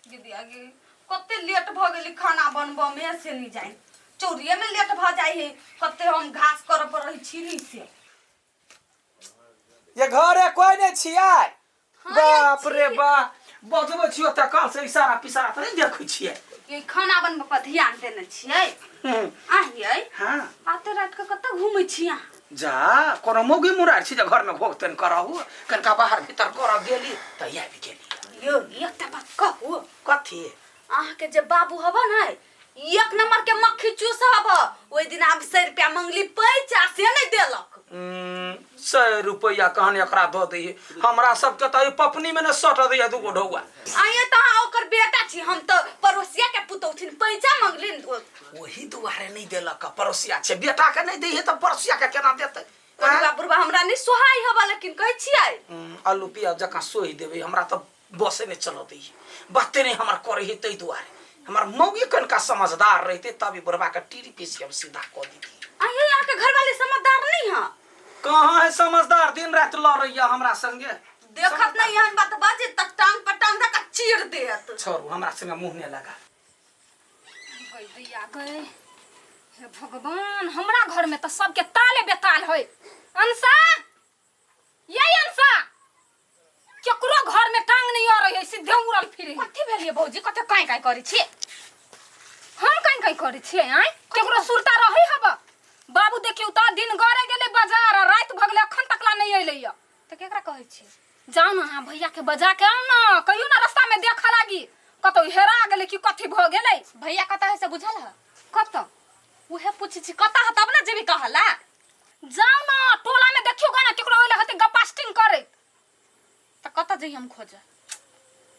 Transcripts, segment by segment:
दीदी आगे कते लेट भऽ गेली खाना बनबऽ में से नहीं जाए चौरिये में लेट भऽ जाइ है कते हम घास करऽ पर रही छी से ये घरे कोई नहीं छियै बाप रे बा बजबै छियै तऽ काल से इशारा पिसारा तऽ नहि देखै छियै ये खाना बनबऽ पर ध्यान देने छियै आहियै हाँ आते रात के कतऽ घूमै छी अहाँ जा कोनो मौगी मुरार छी जे घरमे घोघ तन करहु कनिका बाहर भीतर करऽ गेली तऽ आबि गेली यौ एकटा बात कहू कथी अहाँके जे बाबू हब ने एक नंबर के मक्खी चूस हब ओहि दिन आब 100 रुपया मंगली पैसा से नहीं देलक 100 रुपैआ कहन एकरा दऽ दैहे हमरा सबके तऽ एहि पपनी मे ने सट दैया दूगो ढौआ आइए तऽ अहाँ ओकर बेटा छी हम तऽ पड़ोसिया के पुतौथिन पैसा मंगली ओही दुआरे नहि देलक पड़ोसिया छै बेटा के नहि दैहे तऽ पड़ोसिया के केना देतै बुढ़वा बुढ़वा हमरा नहीं सोहाई हब लेकिन कहै छियै आलू प्याज जकाँ सोहि देबै हमरा तऽ बसे नहि चलऽ दैहे बाते नहि हमर करै है ताहि दुआरे हमर मौगी कनिका समझदार रहितै तब ई बुढ़वा के टीरी पीसी हम सीधा कऽ दितियै। आइए अहाँके घरवाली समझदार नहीं है? कहाँ है समझदार, दिन राति लड़ैया हमरा संगे। देखत नहीं एहन बात बाजे त टांग पर टांग धऽ के चीर देत। छोड़ू, हमरा संगे मुँह नहि लगा। दैया गए हे भगवान, हमरा घर में तो सबके ताले बेताल है। अंसा ये अंसा केकरो घर में टांग नहीं आ रही है, सीधे उड़ल फिरे। कथी भेलिए भौजी, कते काई काई करै छी? हम काई काई करै छियै? आय केकरो सुरता रहै हब? बाबू देखियौ त दिन गरे गेलै बाजार आ राति भऽ गेलै, अखन तक ला नहीं अयलै या। तऽ केकरा कहै छी? जाउ ने अहाँ भैया के बजा के आउ ने, कहियो ने रास्ता में देखऽ लागी कतौ हेरा गेलै कि कथी भऽ गेलै। भैया कतऽ है से बुझल है? कतऽ? उहे पूछै छी कतऽ है तब ने जेबी कहला। जाउ ने टोला में देखियौ गा ने केकरो ओइला हेतै गपास्टिंग करैत। तऽ कतऽ जइयै हम खोजऽ?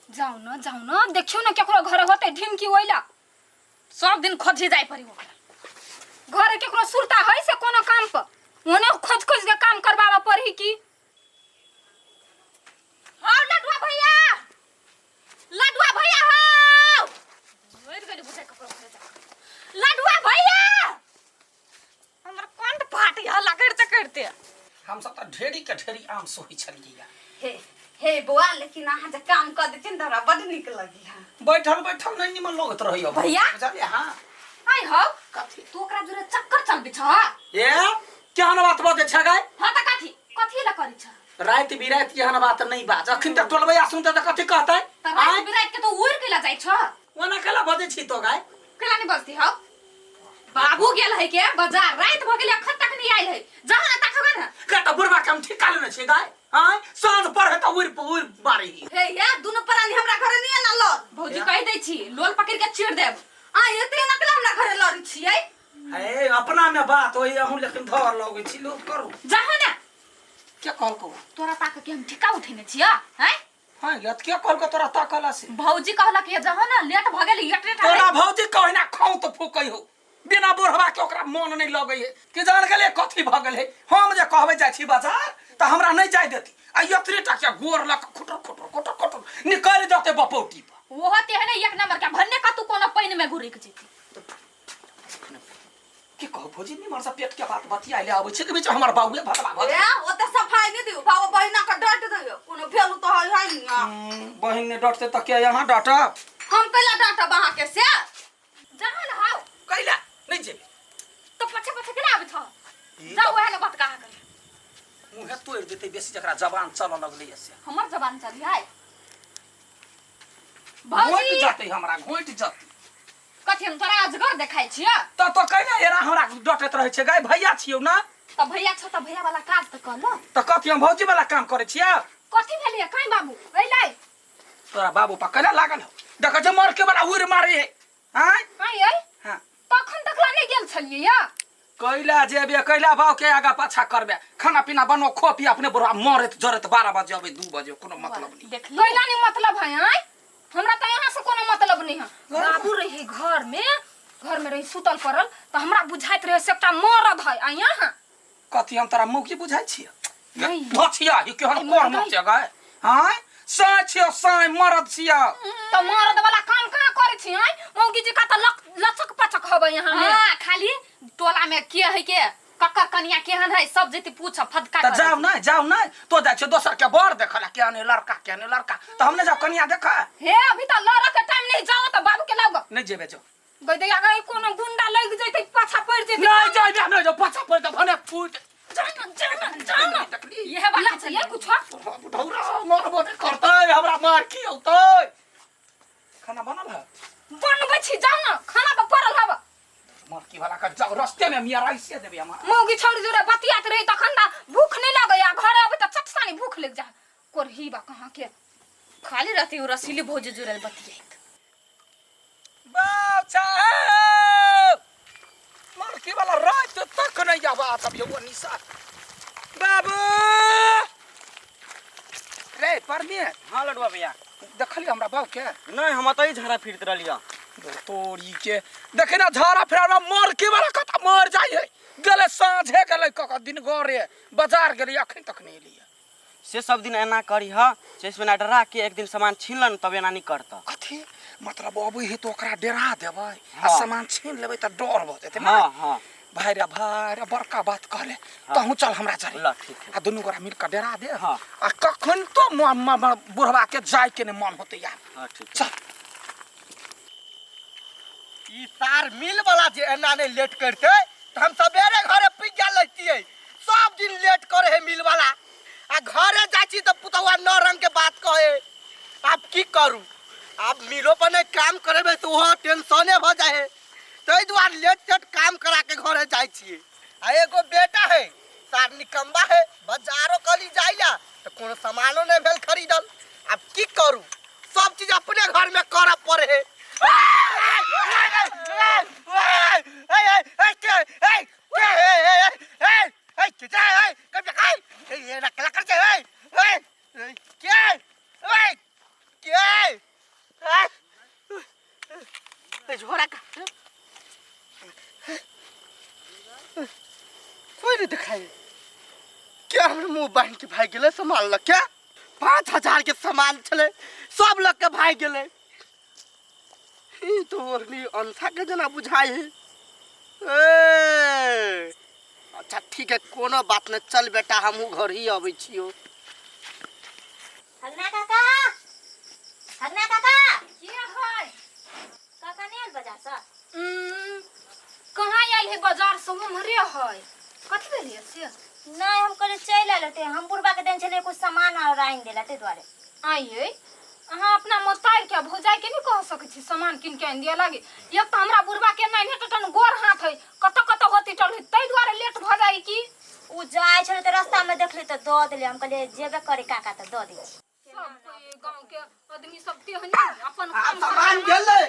जाउ ने, जाउ ने, देखियौ ने केकरो घर होतै ढिमकी ओइला। सब दिन खोजी जाय पड़ी ओकरा। घरे केकरो सुरता है से कोनो काम पर ओने खोज खोज के काम करबाबऽ पड़ी की। हाँ लडुआ भैया, लडुआ भैया हौ, मरि गेली बुझाइ ककरो घरे जा। लडुआ भैया हमर कंठ फाट हल्ला करते करते। हम सब तऽ ढेरी के ढेरी आम सोहै छलियै। हे हे बौआ, लेकिन अहाँ जे काम कऽ देथिन तऽ हमरा बड नीक लगी है। बैठल बैठल नहि निमन लगैत रहैया भैया। बुझलियै? हाँ। आइ हौ। कथी? तू ओकरा जोरे चक्कर चलबै छ? ए केहन बात बजै छ गाय? हाँ तऽ कथी कथी लए करै छ? राति बिराति एहन बात नहि बाज, अखन तक टोलबैया सुनतै तऽ कथी कहतै? तऽ राति बिराति के तो उड़ि केला जाइ छ? ओना केला बजै छी तो गाय? केला नहि बजती हौ? बाबू गेल है के बाजार, राति भऽ गेलै अखन तक नहि आयल है, जाहो ने ताकबै ने। के तऽ बुढ़बा के हम ठिका लेने छियै गाय। आँय साँझ पर है तऽ उड़ि उड़ि मारै ही। हे हे दुनू प्राणी हमरा घरे नहीं ना लड़। भौजी कहि दै छी लोल पकड़ के चीर देब। आ एते ना केला हमरा घरे लड़ी छियै? हे अपना में बात होई अहूँ, लेकिन धर लगै छी लोग करू। जाहो ने। के कहलकौ? तोरा ताक के हम ठिका उठेने छियै हैं? हाँ यत के कहलकौ तोरा ताकला से? भौजी कहलक ये जाहो ना लेट भ गेल एटरे टा। तोरा भौजी कहै ना खाऊ तो फूकै हो, बिना बुढ़वा के ओकरा मन नहीं लगै है कि जान गेलै कथी भ गेलै। हम जे कहबै जाइ छी बाजार तऽ हमरा नहीं जाय देती, आ एतरे टा के गोर लग खुटर खुटर खुटर खुटर निकलि जतै बपौटी पर। ओहो तेहने एक नंबर के भन्ने कतू कोनो पानि में घुरिक जेती। की कहू भौजी, निमन से पेट के बात बतियाइ ले आबै छै कि बीच हमर बाबुए भतवा भऽ ए ओते सफाई नहीं दियौ, बाबू बहिना के डांट दियौ, कोनो भेलू तऽ है है ना। बहिन ने डटतै तऽ के यहाँ डटब? हम कैला डांटब अहाँ के से? जहाँ न हाउ। कैला नहीं जेबे। तो पछे पछे केना आबै छह? ई जा तऽ ओएह ने बात कहा कर। मुँहे तोड़ि देतै बेसी जकरा जबान चलऽ लगलै से। हमर जबान चली है। घोटि भौजी। जतै हमरा, घोटि जतै। कथी हम तोरा अजगर देखाइ छियै? तऽ तो कैला एना हमरा डटैत रहै छै गाय? भैया छियौ ना। तऽ भैया छौ तऽ भैया वाला काज तऽ कर ल। तऽ कथी हम भौजी वाला काम करै छियै? कथी भेलियै काई बाबू अइलै? तोरा बाबू पर कैला लागल हौ? देखै छै मर के वाला उड़ि मारै है। आँय? आँय अइ? हाँ। तखन तकला नहि गेल छलियै या? कैला जेबे, कैला बाव के आगा पाछा करबे? खाना पीना बनो खो पी, अपने बुढ़ा मरैत जरैत 12 बजे अबै 2 बजे, कोनो मतलब नहीं। देखली? कैला नहीं मतलब है? आँय हमरा तऽ यहाँ से कोनो मतलब नहीं है। बाबू रही घर में, घर में रही सुतल पड़ल तऽ हमरा बुझाइत रहे से एकटा मरद है। आ यहाँ कथी हम तोरा मौकी बुझाइ छियै? नहीं। भछिया ही केहन अरे कोर मरद मचे गाय? आँय साँय छियौ, साँय मरद छियौ। तऽ मरद वाला काम कहाँ करै छी? आँय मौगी जी का तऽ लचक पचक हबै यहाँ में। हाँ खाली टोला में के है के ककर कनिया केहन है सब जैती पूछ फदका तऽ करे। जाउ नहि, जाउ नहि, तो जाइ छै दोसर के बर देखऽ ला, केहन है लड़का, केहन है लड़का, तऽ हम नहि जाउ कनिया देखऽ? हे अभी तऽ लड़ऽ के टाइम नहीं जेबे जो गई दैया गई कोनो गुंडा लग जैते पाछा पड़ जैते नहीं जाइबे नहीं जो पाछा पड़ जा भने फूट जाना जाना जाना देखली यह बात है कुछ बुढ़ौरा मारबो नहीं करतै हमरा मार की औतै खाना बनल है बनबै छी जाउ ना खाना पर पड़ल हब मरकी वाला का जाओ रास्ते में मियाँ राइसे देबे हमरा मौगी छोड़ जोरे बतियात रही तखन ना भूख नहीं लगे आ घर आबे त चटसानी भूख लग जा कोरही बा कहाँ के खाली रहती उ रसीली भौजी जुड़ल बतियाइत बाप साहब मरकी वाला रात तक नहीं आवा तब ये निशा बाबू रे परमे हाँ लडुआ भैया देखली हमरा बाप के नहीं हम तो झाड़ा फिरत रहलिया तोरी के देखे ना झाड़ा फेरा मर के वाला कथा मर जाई है गेले साँझे गेले कक दिन गरे बाजार गेले अखन तक नहीं एलिए से सब दिन एना करी ह से बिना डरा के एक दिन सामान छीन लन तब एना नहीं करता कथी मतलब अबै है तो ओकरा डरा देबै आ हाँ। सामान छीन लेबै तऽ डर भऽ जेतै ने हाँ हाँ भाई रे भाई रे बड़का बात कहले तहूँ चल हमरा जरे ल ठीक है आ दुनू गोरा मिल कऽ डरा दे हाँ। आ कखन तो बुढ़वा के जाय के नहि मन होतै यार हाँ ठीक है चल ई सार मिल वाला जे एना नहीं लेट करते तो हम सवेरे घरे पी गेल रहतियै सब दिन लेट करे है मिल वाला आ घरे जाइ छी तऽ पुतौआ नौ रंग के बात कहे आब की करू आब मिलो पर नहीं काम करेबै तऽ ओहो टेंशने भऽ जाइ है ताहि दुआरे लेट सेट काम करा के घरे जाइ छियै आ एगो बेटा है सार निकम्बा है बाजारो कहली जाइला तऽ कोनो सामानो नहीं भेल खरीदल आब की करू सब चीज अपने घर में करऽ पड़े है कोई नहीं दिखाई क्या हमर मुंह बांध के भाग गेलै सामान लग के 5,000 के सामान छलै सब लग के भाग गेलै ई तो ओढ़नी अंथा के जेना बुझाइ है ए अच्छा ठीक है कोनो बात नहीं चल बेटा हमहूँ घर ही अबै छियो हगना काका हगना काका के है काका नहीं आयल बाजार से कहाँ आयल है बाजार से उम्हरे है कथी भेलियै से नहीं हम कहले चलि आयल होते हम बुढ़बा के देन छलियै कुछ सामान और आनि देला ताहि दुआरे आइए अहाँ अपना मोतारि के भौजाई के नहीं कह सकै छी सामान कीन के आनि दिअ लागे एक तऽ हमरा बुढ़बा के नहि टटन गोर हाथ है कतऽ कतऽ होती टल है ताहि दुआरे लेट भऽ जाइ की ओ जाइ छलै तऽ रास्ता में देखली तऽ दऽ देलियै हम कहलियै जेबे करे काका तऽ दऽ दै छी सब कोई गांव के आदमी सब तेहने अपन आब काम सामान गेलै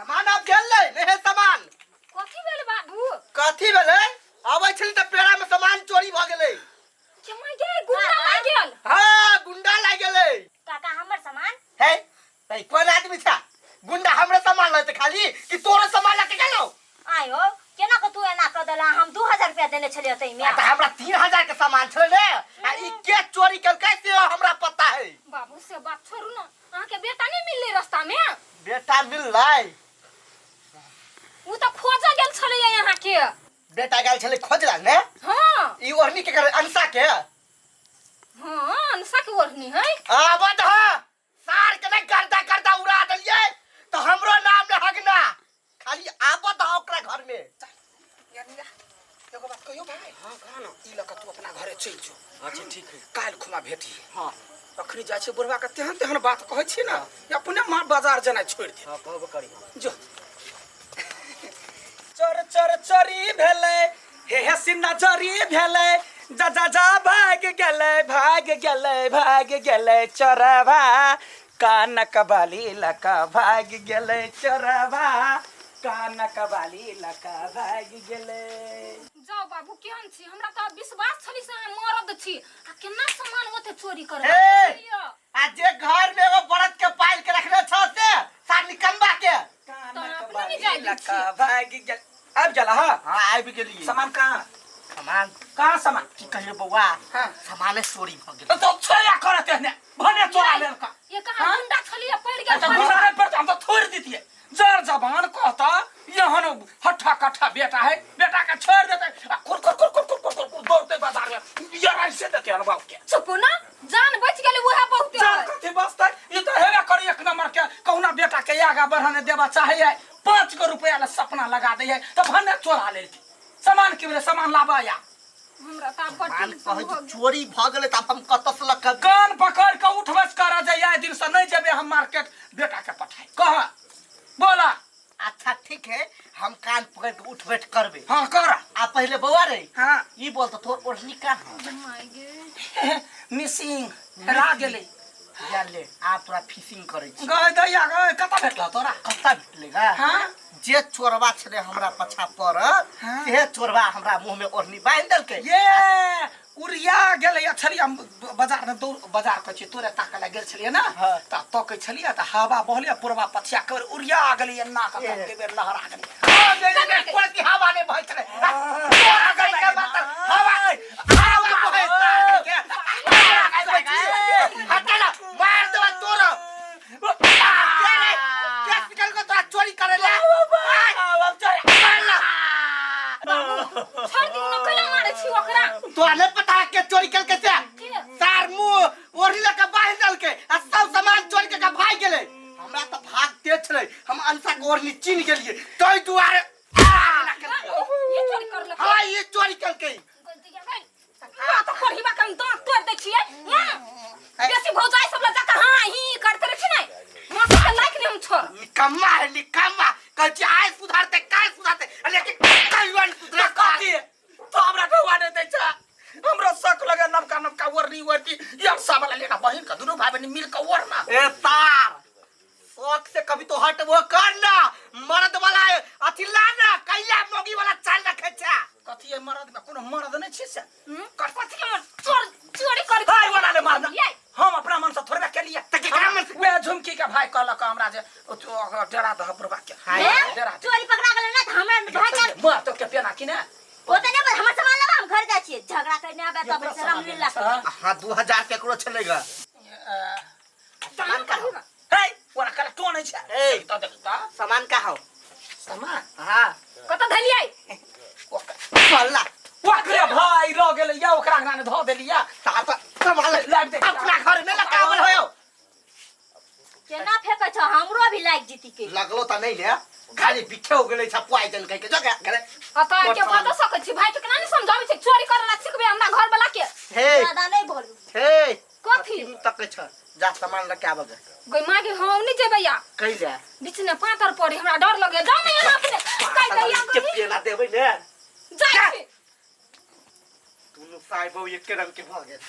सामान आब गेलै नहीं है सामान कथी भेल बाबू कथी भेलै आबै छली तऽ पेड़ा में सामान चोरी भऽ गेलै के मार गेल गुंडा मार गेल हाँ गुंडा लागि गेलै काका हमर सामान हे तै कोन आदमी छा गुंडा हमरे सामान लेते खाली कि तोरे सामान लके गेलौ आयो केना के तू एना कऽ देला हम 2000 रुपया देने छलियै ताहिमे आ तऽ हमरा 3,000 के सामान छलै ने आ ई के चोरी केलकै से हमरा पता है बाबू से बात छोड़ू ना अहाँ के बेटा नहीं मिलले रास्ता में बेटा मिललै उ तऽ खोजऽ गेल छलैया यहाँ के बेटा गेल छलै खोजला ने हाँ ई ओढ़नी के करे अंसा के हाँ अनसा के ओढ़नी है आबत ह सार के नहीं गर्दा गर्दा उड़ा देलियै तो हमरो नाम ने हगना खाली आबत ह ओकरा घर में एगो बात कहियो भाई हाँ कहा ना ई लऽ कऽ तू अपना घरे चलि जो अच्छा ठीक है काल्हि खुमा भेटी हाँ अखनी जाइ छै बुढ़वा के तेहन तेहन बात कहै छी ने जे अपने माँ बाजार जेनाइ छोड़ि दे हाँ कहबो करी जो चोर चोर चोरी भेलै हे हे सिन्हा चोरी भेलै जा जा जा भाग गेलै भाग गेलै भाग गेलै चोरबा कानक बाली लका भाग गेलै चोरबा कानक बाली लका भाग गेलै जाओ बाबू केहन छी हमरा तऽ विश्वास छली से अहाँ मरद छी आ केना सामान ओते चोरी हे! करबै आ जे घर में एगो बरद के पाल के रखने छ से सार निकम्बा के कानक अपने नहि बाली जाय दै लका भाग गेल आबि गेला हँ हाँ आबि गेलियै सामान कहाँ सामान कहाँ सामान की कहियो बौआ हाँ। सामाने चोरी भऽ गेलै तो छोया करत एहने भने चोरा लेलका ये कहाँ हाँ? गुंडा छलियै पड़ि गेल अच्छा छलै। गुंडा पर हम तो छोड़ दीतिए जर जबान कहता यहन हट्ठा कट्ठा बेटा है बेटा के छोड़ देते आ कुर कुर कुर कुर कुर कुर कुर कुर दौड़ते बाजार में यार ऐसे देते हन बाप के चुप ना जान बच गेलै उएह बहुते जान है। कथी बसते ये तो हेबे करी एक नंबर के कहुना बेटा के आगा बढ़ने देबा चाहे है। 5 गो रुपया ला सपना लगा दे है तऽ भने चोरा लेलकै। सामान की भेलै? सामान लाबऽ या। हमरा तऽ आब बड़ मान टेंशन कहै भऽ छी गेल। चोरी भऽ गेलै तऽ आब हम कतऽ से लऽ कऽ कान पकड़ के उठ बस कर जे आइ दिन से नहीं जेबे हम मार्केट, बेटा के पठाई कह बोला। अच्छा ठीक है, हम कान पकड़ के उठ बैठ करबे। हाँ कर। आ पहले बौआ रे। हाँ। ई बोल तो तोर ओढ़नी कहाँ? मिसिंग हेरा गेलै। या ले आ तोरा फिशिंग करै छी। गए दैया गए, कतऽ भेटल तोरा? कतऽ भेटलै गा? हाँ? जे चोरबा छलै हमरा पछा पड़ल हाँ? से चोरबा हमरा मुँह में ओढ़नी बान्हि देलकै। ये उड़िया गेलै छलियै हम बाजार में, दौड़ बाजार कहै छियै तोरे ताकै लए गेल छलियै ने। हाँ। तऽ तकै छलियै तऽ हवा बहलै पुरबा पछिया के उड़िया गेलै एना कऽ ये। के बेर लहरा गेलै। हाँ, जे जे कोई की हवा नहीं बहै छलै। तोरा गई के मतलब हवा हवा बहै तार के। हटा ना, मार देबा तोरा। के रे? के निकल के तोरा चोरी करे ले? मार ला। छोड़ दियौ ने, कैला मारै छी ओकरा? तोरा नहीं पता है के चोरी केलकै से? के? सार मुंह ओढ़ी लऽ के बान्हि देलकै आ सब सामान चोरी के भागि गेलै। हमरा तऽ भाग तेज छलै, हम अंशा के ओढ़नी चिन्ह गेलियै, ताहि दुआरे ई चोरी करलकै? हाँ ई चोरी केलकै। हाँ तऽ कोढ़ीबा के हम दाँत तोड़ि दै छियै। हाँ? बेसी भौजाइ सब लग जाके हाँ ही करते रहै छी ने, माँ सबके लाइक नहि हम छोड़। निकम्मा है निकम्मा, कहै छी आइ सुधारते काल्हि सुधारते, लेकिन कहियो नहि सुधरे। कथी तो हमरा ढौआ नहि दै छै? हमरो शक लगे नवका नवका ओढ़नी ओढ़ती यार सब वाला लेना बहिन के दुनू भाई बहिन मिल के ओढ़ना। ए सार शौक से कभी तो हट वो कर ना, मर्द वाला अथी ला ना, कैला मोगी वाला चाल रखे छा। कथी है मर्द में? कोनो मर्द नहीं छी से? कथी के मर्द? चोर चोरी कर भाई वाला ने मारना। ये हम अपना मन से थोड़बे केलिए। तऽ केकरा मन से? वएह झुमकी के भाई कहलक हमरा जे ओ तो ओकरा डेरा दह बुढ़बा के। हाय। डेरा दे। चोरी पकड़ा गेलै ना तऽ हमरा भाई के मार तो के पेना कि ने? ओ तऽ नहि, हमर सामान लेबा, हम घर जाइ छियै झगड़ा करने आबे तब से रामलीला। हाँ 2000 केकरो छलेगा। सामान का हो? हे ओरा कला तो नहीं छै। ए। तो देखता सामान का हो? सामान। हाँ कतऽ धलियै? चल ओकरे भाई ल गेलै या ओकरा अंगना में धऽ देलिया। साफ सामान लाइब दे। अपना घर में लगावल हो। केना फेकै छौ, हमरो भी लागि जीती के। लगलो तऽ नहीं ने, खाली बिखे हो गेलै छ पॉइजन कह के जगह घरे। अतऽ के बता सकै छी भाई के केना नहि समझाबै छै? चोरी करऽ ला सिखबै हमरा घर वाला के। हे ज्यादा नहीं बोलू। हे कथी? तक छ, जा सामान लके आबऽ गे। गई माँ के हम नहीं जेबै या। कहि जा। बीच में पातर पड़े, हमरा डर लगे। जाउ ने एना अपने कहि दैया के गई। पेला देबै ने। जाइ छी। दुनू साहेब एके रंग के भऽ गेल।